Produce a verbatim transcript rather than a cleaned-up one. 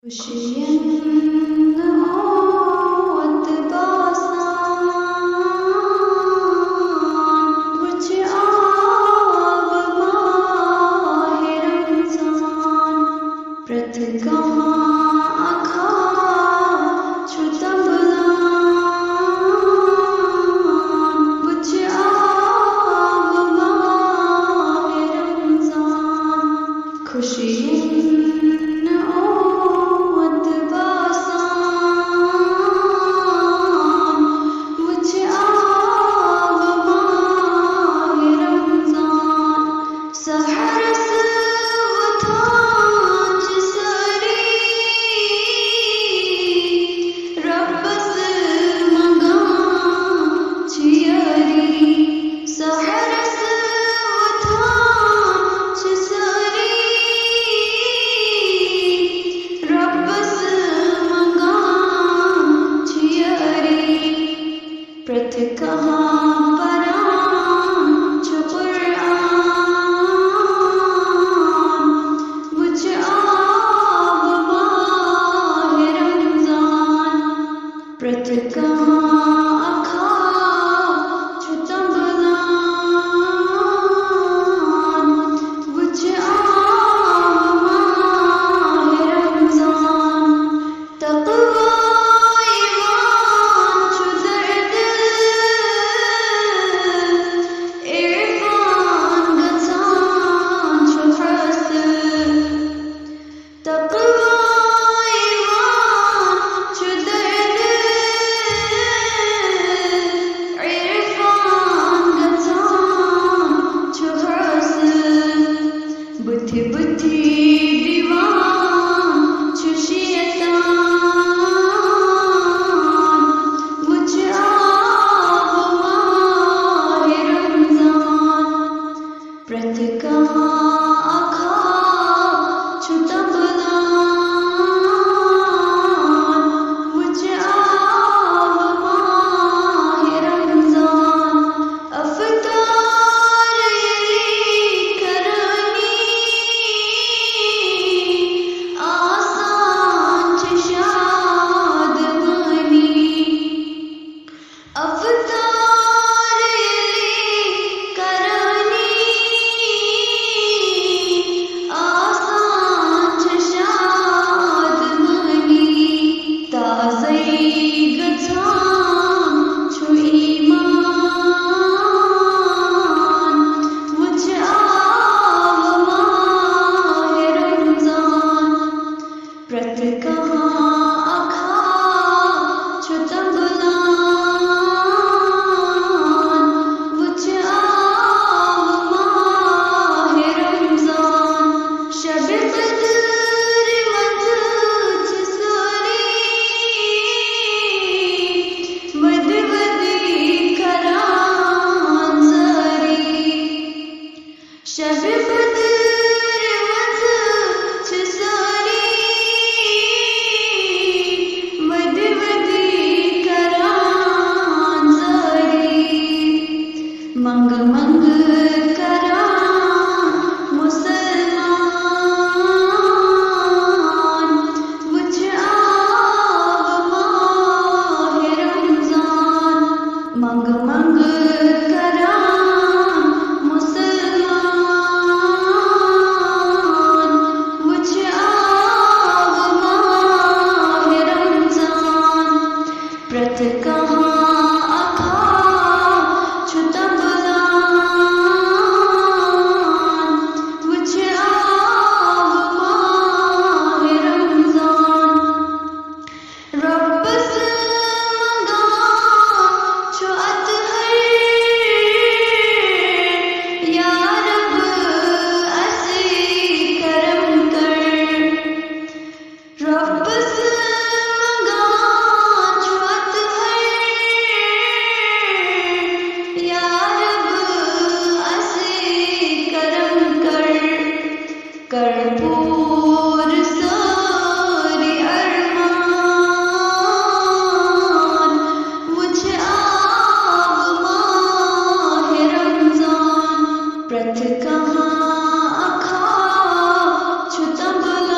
خوشین اوت باسان، وچھ آو ماہ رمضان۔ پرٛٮ۪تھ کانٛہہ اکھاہ چھُ تمبلان، وچھ آو ماہ رمضان۔ خوشین اوت باسان، وچھ آو ماہ رمضان۔ سحرس وۄتھان چھِ سٲری، رۄبس منٛگان چھِ یٲری۔ سحرس وۄتھان چھِ سٲری، رۄبس منٛگان چھِ یٲری۔ پرٛٮ۪تھ کانٛہہ پران چھُ قرآن، وچھ آو ماہ رمضان۔ پرٛٮ۪تھ کانٛہہ اکھاہ چھُ تمبلان، وچھ آو ماہ رمضان۔ تقوی یِوان چھُ دردِ، عرفان گژھان چھُ حٲصِل۔ تقوی یِوان چھُ دردِ، عرفان گژھان چھُ حٲصِل۔ بٕتھِ بٕتھِ دِوان چھُ شیطان، وٕچھ آو ماہِ رمضان۔ پرٛٮ۪تھ کانٛہہ اکھاہ چھُ تمبلان، وٕچھ آو ماہِ رمضان۔ افطار ییٚلہِ کرانی، آسان چھِ شادمٲنی۔ افطار ییٚلہِ کرانی، آسان چھِ شادمٲنی۔ تازَے گژھان چھُ ایمان، وٕچھ آو ماہِ رمضان۔ پرٛٮ۪تھ کانٛہہ اکھاہ چھُ تمبلان، وٕچھ آو ماہِ رمضان۔ شبِ قدرِ منٛز چھِ سٲری وٕدِ وٕدِ کران زٲری۔ شبِ قدرِ منٛز چھِ سٲری وٕدِ وٕدِ کران زٲری۔ منٛگہٕ منٛگہٕ کران مُسلمان، وٕچھ آو ماہِ رمضان۔ منٛگہٕ منٛگہٕ کران مُسلمان، وٕچھ آو ماہِ رمضان۔ پرٛٮ۪تھ کانٛہہ اکھاہ چھُ تمبلان، وٕچھ آو ماہِ رمضان۔ رۄبس منٛگان چھُ اطہر، یا رب اسہِ کرم کر۔ رۄبس منٛگان چھُ اطہر، یا رب اسہِ کرم کر۔ کر پوٗرٕ سٲری ارمان، وٕچھ آو ماہِ رمضان۔ پرٛٮ۪تھ کانٛہہ اکھاہ چھُ تمبلان،